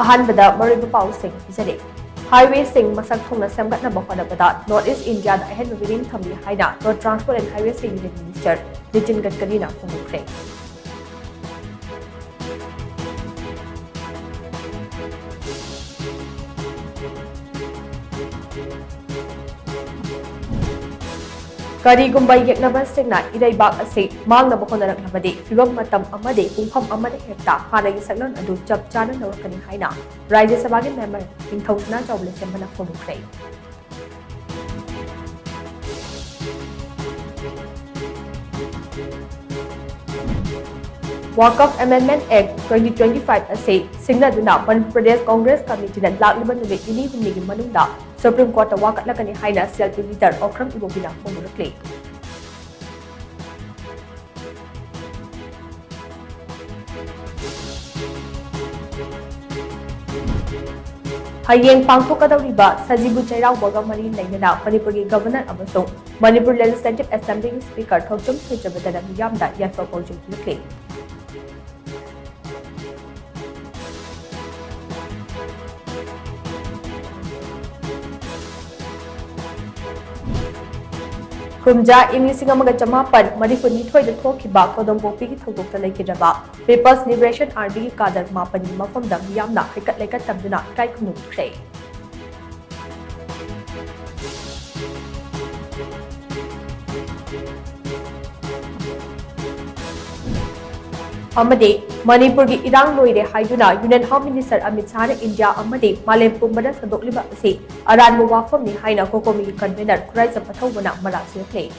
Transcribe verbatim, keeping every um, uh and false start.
ꯑꯍꯥꯟꯕꯗ ꯃꯔꯨꯑꯣꯏꯕ ꯄꯥꯎꯁꯤꯡ ꯄꯤꯖꯔꯤ꯫ Highwayꯁꯤꯡ ꯃꯁꯛ ꯊꯣꯡꯅ ꯁꯦꯝꯒꯠꯅꯕ ꯍꯣꯠꯅꯕꯗ North East Indiaꯗ ꯑꯍꯦꯟꯕ ꯃꯤꯠꯌꯦꯡ ꯊꯝꯂꯤ ꯍꯥꯏꯅ Road Transport and Highwaysꯀꯤ Union Minister Nitin ꯒꯗꯀꯔꯤꯅ ꯐꯣꯡꯗꯣꯛꯈ꯭ꯔꯦ꯫ ꯀꯔꯤꯒꯨꯝꯕ ꯌꯦꯛꯅꯕꯁꯤꯡꯅ ꯏꯔꯩꯕꯥꯛ ꯑꯁꯤ ꯃꯥꯡꯅꯕ ꯍꯣꯠꯅꯔꯛꯂꯕꯗꯤ, ꯐꯤꯕꯝ, ꯃꯇꯝ ꯑꯃꯗꯤ ꯄꯨꯡꯐꯝ ꯑꯃꯗ ꯍꯦꯛꯇ ꯍꯥꯟꯅꯒꯤ ꯁꯛꯂꯣꯟ ꯑꯗꯨ ꯆꯞ ꯆꯥꯅ ꯂꯧꯔꯛꯀꯅꯤ ꯍꯥꯏꯅ ꯔꯥꯖ꯭ꯌ ꯁꯚꯥꯒꯤ member ꯅꯤꯡꯊꯧ ꯁꯅꯥꯖꯥꯎꯕ ꯂꯩꯁꯦꯝꯕꯅ ꯐꯣꯡꯗꯣꯛꯈ꯭ꯔꯦ꯫ Waqf Amendment Act twenty twenty-five ꯑꯁꯤ ꯁꯤꯡꯅꯗꯨꯅ ꯃꯅꯤꯄꯨꯔ ꯄ꯭ꯔꯗꯦꯁ ꯀꯣꯡꯒ꯭ꯔꯦꯁ ꯀꯃꯤꯇꯤꯅ ꯂꯥꯛꯂꯤꯕ ꯅꯨꯃꯤꯠ ꯅꯤꯅꯤ ꯍꯨꯝꯅꯤꯒꯤ ꯃꯅꯨꯡꯗ Supreme Courtꯇ ꯋꯥꯀꯠꯂꯛꯀꯅꯤ ꯍꯥꯏꯅ CLP leader ꯑꯣꯀ꯭ꯔꯝ ꯏꯕꯣꯕꯤꯅ ꯐꯣꯡꯗꯣꯔꯛꯂꯤ꯫ ꯍꯌꯦꯡ ꯄꯥꯡꯊꯣꯛꯀꯗꯧꯔꯤꯕ ꯁꯖꯤꯕꯨ ꯆꯩꯔꯥꯎꯕꯒ ꯃꯔꯤ ꯂꯩꯅꯅ ꯃꯅꯤꯄꯨꯔꯒꯤ Governor ꯑꯃꯁꯨꯡ ꯃꯅꯤꯄꯨꯔ Legislative Assemblyꯒꯤ Speaker ꯊꯣꯡꯆꯝ ꯁꯩꯇ꯭ꯔꯕꯇꯅ ꯃꯤꯌꯥꯝꯗ ꯌꯥꯏꯐ ꯄꯥꯎꯖꯦꯜ ꯄꯤꯔꯛꯂꯤ꯫ ꯀꯨꯝꯖꯥ ꯏꯪ ꯂꯤꯁꯤꯡ ꯑꯃꯒ ꯆꯃꯥꯄꯟ ꯃꯔꯤꯐꯨ ꯅꯤꯊꯣꯏꯗ ꯊꯣꯛꯈꯤꯕ ꯀꯣꯗꯣꯝꯄꯣꯛꯄꯤꯒꯤ ꯊꯧꯗꯣꯛꯇ ꯂꯩꯈꯤꯗ꯭ꯔꯕ People's Liberation Armyꯒꯤ cadre ꯃꯥꯄꯟꯒꯤ ꯃꯐꯝꯗ ꯃꯤꯌꯥꯝꯅ ꯍꯩꯀꯠ ꯂꯩꯀꯠ ꯇꯝꯗꯨꯅ ꯏꯀꯥꯏ ꯈꯨꯝꯅꯧ ꯎꯠꯈ꯭ꯔꯦ꯫ ꯑꯃꯗꯤ ꯃꯅꯤꯄꯨꯔꯒꯤ ꯏꯔꯥꯡ ꯂꯣꯏꯔꯦ ꯍꯥꯏꯗꯨꯅ Union Home Minister ꯑꯃꯤꯠ ꯁꯥꯍꯅ ꯏꯟꯗꯤꯌꯥ ꯑꯃꯗꯤ ꯃꯥꯂꯦꯝ ꯄꯨꯝꯕꯗ ꯁꯟꯗꯣꯛꯂꯤꯕ ꯑꯁꯤ ꯑꯔꯥꯟꯕ ꯋꯥꯐꯝꯅꯤ ꯍꯥꯏꯅ COCOMIꯒꯤ convener ꯈꯨꯔꯥꯏ ꯆꯝꯐꯊꯧꯕꯅ ꯃꯔꯥꯜ ꯁꯤꯔꯛꯂꯦ꯫